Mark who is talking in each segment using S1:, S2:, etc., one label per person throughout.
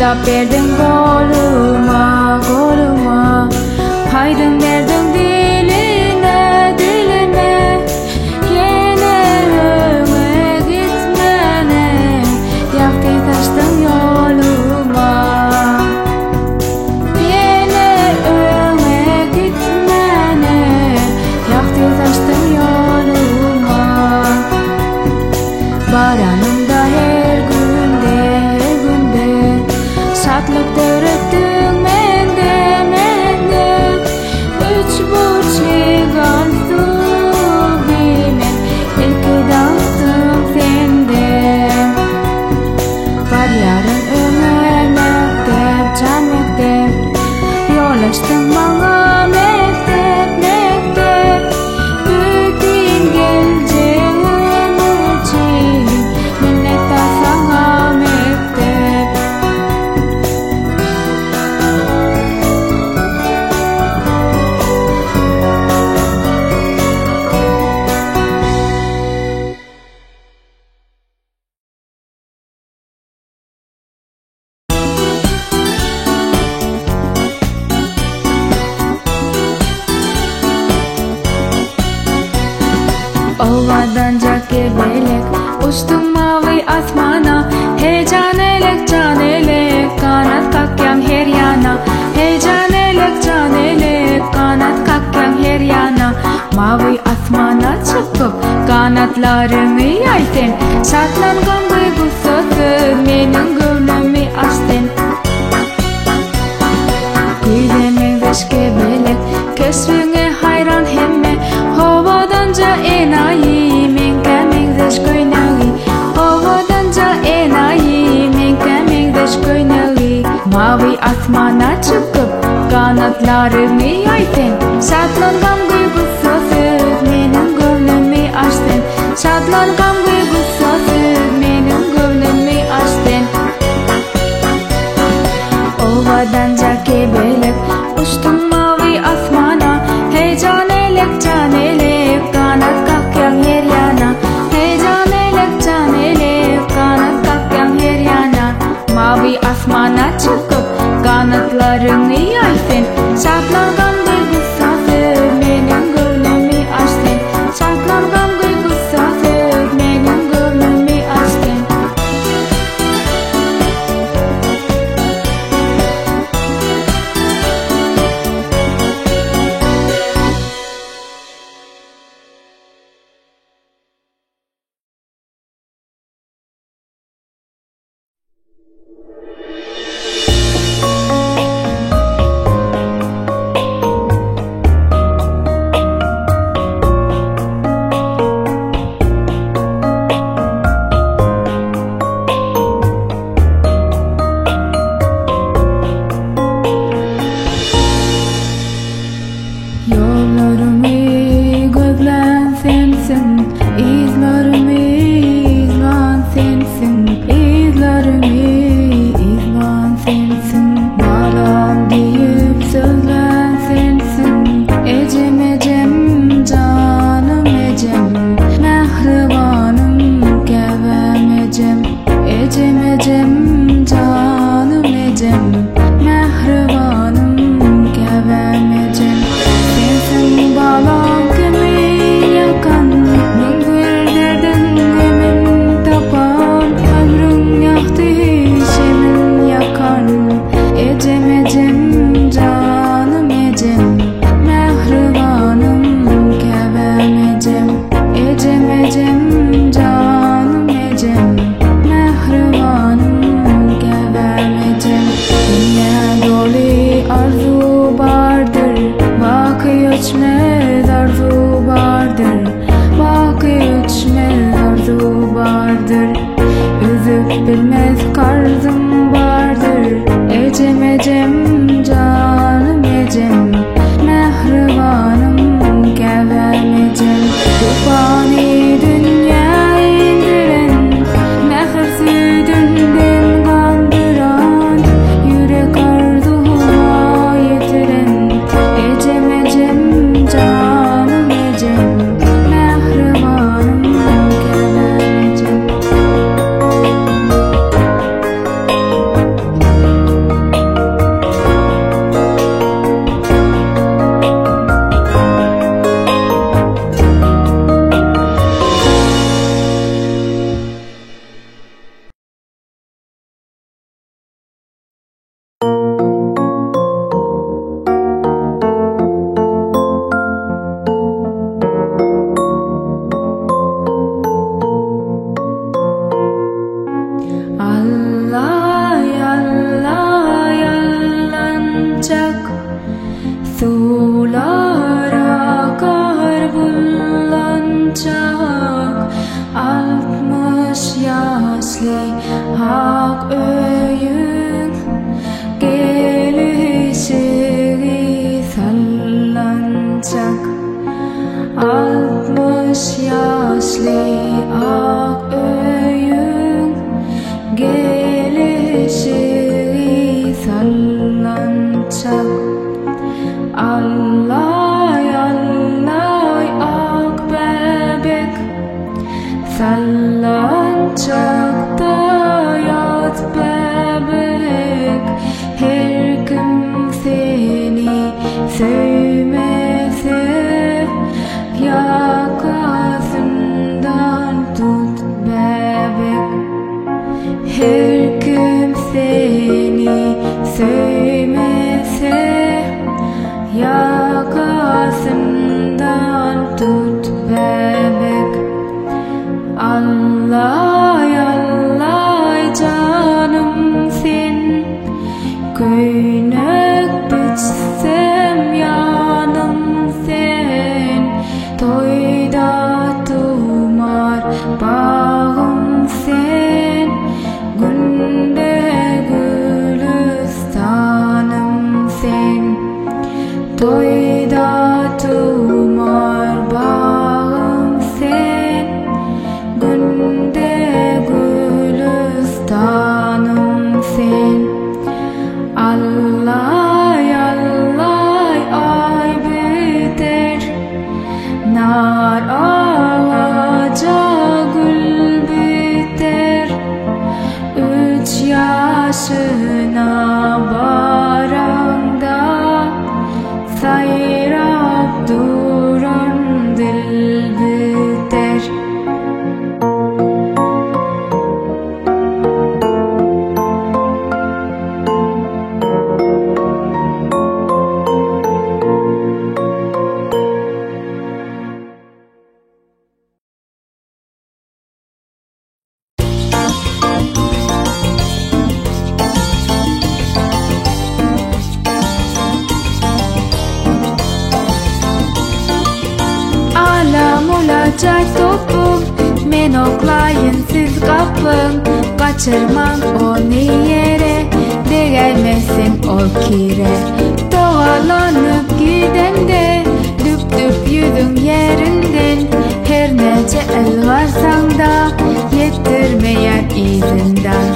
S1: Kitap berdiň goluma, goluma Aýdym berdiň dilime, dilime Ýene öňe gitmäne Ýagty saçdyň ýoluma Ýene öňe gitmäne Ýagty saçdyň ýoluma Baranymda her günde, her günde Şatlyk döretdiň mende, mende Üç burçly galstugy men Ilki tapdym sende Barýaryn öňe mekdep, jan mekdep Ýol açdyň maňa mekdep, mekdep Bütin geljegim üçin Minnetdar saňa mekdep. Owadanja kebelek uçduň mawy asmana Hey jan elek jan elek ganat kakýaň her ýana Hey jan elek jan elek ganat kakýaň her ýana Mawy asmana çykyp ganatlaryňy ýaý sen Şatlan gamgy gussasyz meniň göwnümi aç sen Güýze meňzeş kebelek Keşbiňe haýran hemme Owadanja enaýy Meňkä meňzeş köýnegi Owadanja enaýy Meňkä meňzeş köýnegi Mawy asmana çykyp Ganatlaryňy ýaý sen Şatlan gamgy gussasyz Meniň göwnümi aç sen Şatlan gamgy gussasyz Meniň göwnümi aç sen Owadanja kebelek Uçduň mawy asmana Heý jan elek jan elek Ganat kakýaň her ýana Heý jan elek jan elek Ganat kakýaň her ýana Mawy asmana çykyp Ganatlaryňy ýaý sen Şatlan gamgy gussasyz Meniň göwnümi aç sen Şatlan gamgy gussasyz Meniň göwnümi aç sen. Ýollarymy gözlän sensiň, yzlarymy yzlan sensiň, yzlarymy yzlan sensiň. Balam diýip sözlän sensiň, ejem ejem janym ejem, mähribanym käbäm ejem, ejem ejem janym ejem, mähribanym käbäm ejem. Sensiň balam kimi ýakan, 1001 derdiň emin tapan, ömrüň ýagty şemin ýakan, ejem ejem janym ejem, mähribanym käbäm ejem, ejem ejem janym ejem, mähribanym käbäm ejem. Dünýä doly arzuw bardyr, baky öçmez arzuw bardyr, baky öçmez arzuw bardyr. Üzüp bilmez karzym bardyr, ejem ejem janym ejem, mähribanym käbäm ejem. Bu pany dünýä. ýaşly ak öýüň gelişigi sallançak. 60 ýaşly ak öýüň gelişigi sallançak. Allaý, allaý, ak bäbek, Sallançakda ýat bäbek, Her kim seni söýmese, Ýakasyndan tut bäbek. Her kim seni söýmese, Ýakasyndan tut bäbek. Allaý, allaý, janym sen, Köýnek biçsem ýanym sen, Toýda tumar bagym sen, Günde gülüstanym sen. Toýda tumar bagym sen, Günde gülüstanym sen. Allaý, allaý, aý biter, Nar agaja gül biter. Üç ýaşyna baraňda, Saýrap duran dil biter. Ala-mulaja topum, men oklaýyn, siz gapyň, Gaçyrmaň ony ýere, degäýmesin ol kire. Togalanyp gidende, düp-düp ýüzüň ýerinden, Her näçe ylgarsaň-da, ýetdirmeýär yzyndan.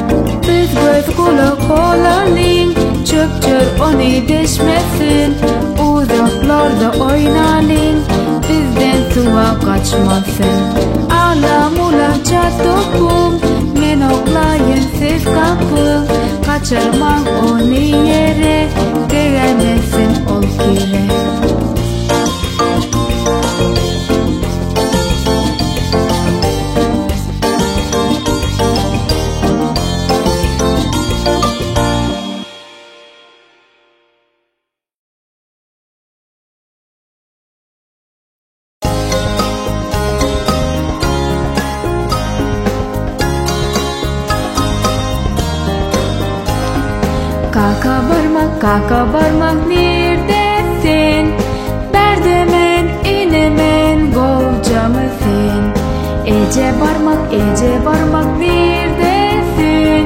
S1: Biz göz-gulak bolalyň, çöp-çör ony deşmesin, Uzaklarda oýnalyň, bizden suwa gaçmasyn. Ala-mulaça topum, men oklaýyn, siz gapyň, Gaçyrmaň ony ýere, degäýmesin ol kire. Kaka barmak, kaka barmak nirde sen? Bärde men, ine men, gowjamy sen? Eje barmak, eje barmak nirde sen?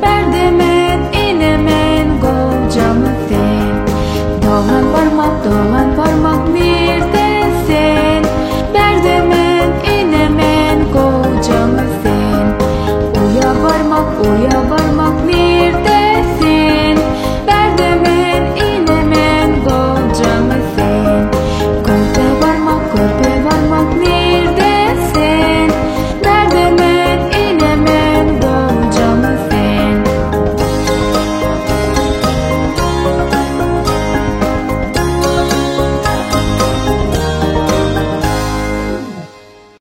S1: Bärde men, ine men, gowjamy sen? Dogan barmak, dogan.